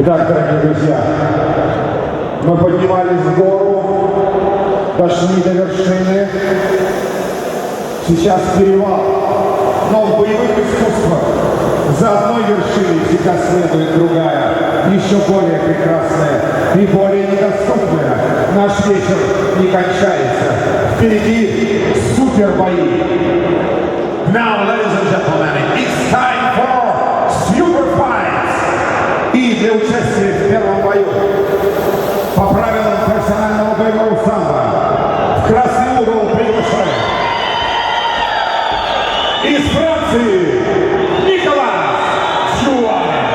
Итак, дорогие друзья, мы поднимались в гору, дошли до вершины. Сейчас перевал. Но в боевых искусствах за одной вершиной всегда следует другая, еще более прекрасная и более недоступная. Наш вечер не кончается. Впереди супер бои. Now, ladies and gentlemen, it's time for super fights. И для участия в первом бою по правилам профессионального боевого самбо в красный угол приглашаем из Франции Николас Жуанес.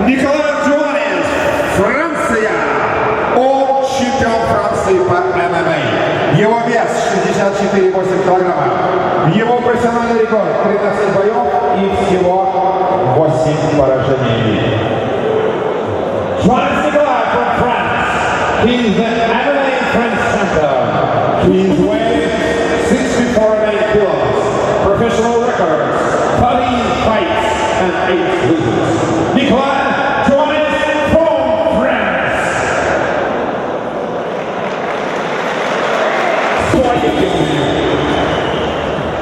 Николас Жуанес, Франция. Он чемпион Франции по ММА. Его вес 64,8 килограмма. Его профессиональный рекорд 13 боев и всего 8 поражений. Joannes Nicolas from France. He is the MMA French champion. He is weighing 64.8 kilos. Professional records 13 fights and 8 losses. Nicolas Joannes from France. Своим.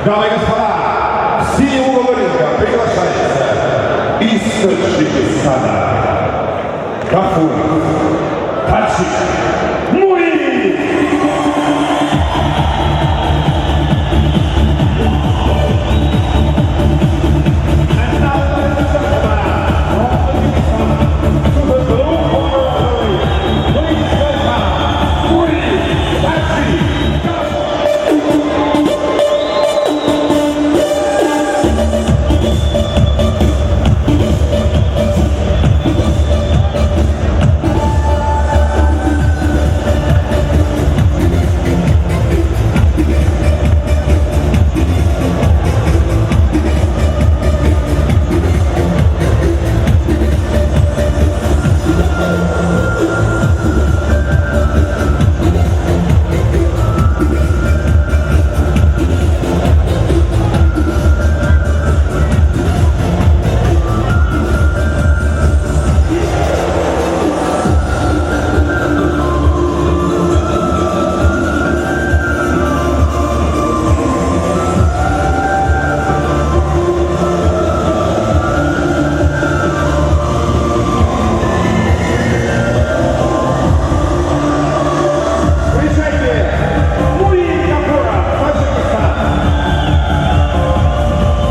Дамы и господа, в синий угол ринга приглашается из Таджикистана Гафуров Таджик Муид. And now, ladies and gentlemen, from Tajikistan to the blue corner of the ring, please welcome Muid Taji Gafurov. Встречайте, Муид Гафуров, Таджикистан.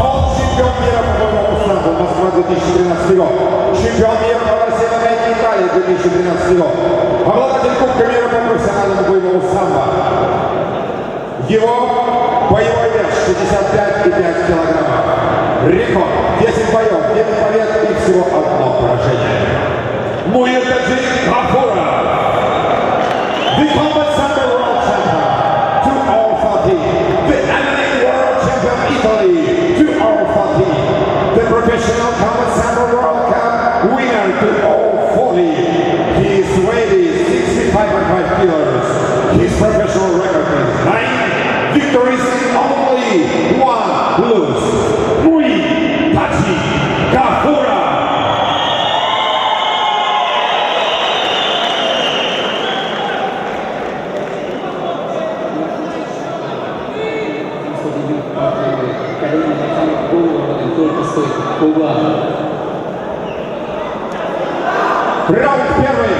Он чемпион мира по боевому самбо, Москва, 2013 год. Чемпион мира по России, Америке, Италии, 2013 год. Обладатель Кубка мира по профессиональному боевому самбо. Его боевой вес 65,5 килограммов. Рекорд 10 боев, 9 побед и всего одно поражение. Муид Таджик Гафуров. The Combat Sambo World Champion, 2014. The MMA World Champion Italy, 2014. The Professional Combat Sambo World Cup winner, 2040. His weight is 65.5 kilos. His professional record is 9 victories and only 1 lose. Muid Taji Gafurov. Только стоит угла. Раунд первый.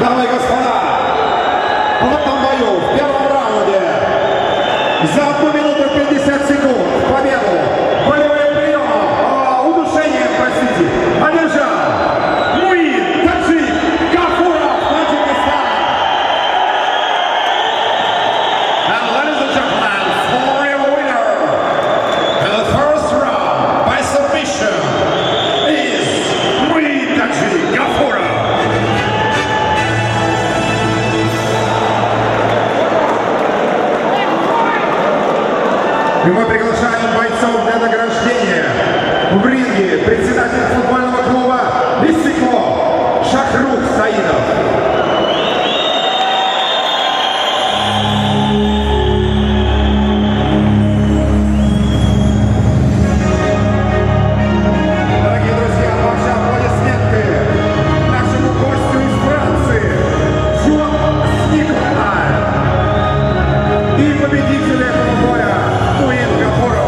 Дамы и господа, в этом бою в первом раунде за 1 минуту 50 секунд победу болевым приемом, удушением, простите, одержал Муин Таджик Гафуров, Таджикистан. And ladies and gentlemen, for your winner in the first round by submission is Muin Таджик Гафуров. И мы приглашаем бойцов для награждения. В ринге председатель футбольного клуба «Истиклол» Шахрух Саидов. Дорогие друзья, ваши аплодисменты нашему гостю из Франции Джон Сникхай и победителю этого боя Муин Гафуров.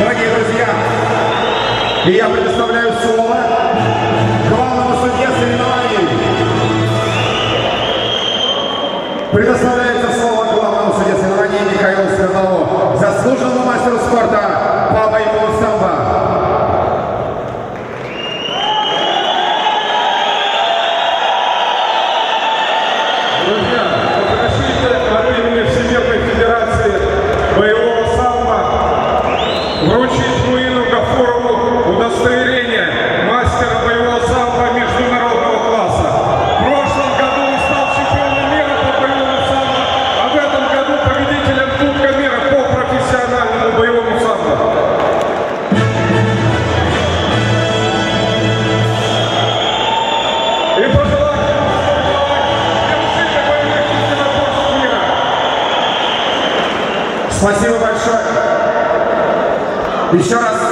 Дорогие друзья, и я предоставляю слово главному судье соревнований. Предоставляется слово главному судье соревнований Михаилу Смирнову, заслуженному мастеру спорта по боевому самбо. Друзья, попросите от имени Всемирной Федерации боевого самбо вручить Муину Гафурову удостоверение мастера боевого самбо международного класса. В прошлом году он стал чемпионом мира по боевому самбо, а в этом году победителем Кубка мира по профессиональному боевому самбо. И пожелать ему вершины боевых единоборств мира. Спасибо большое. Еще раз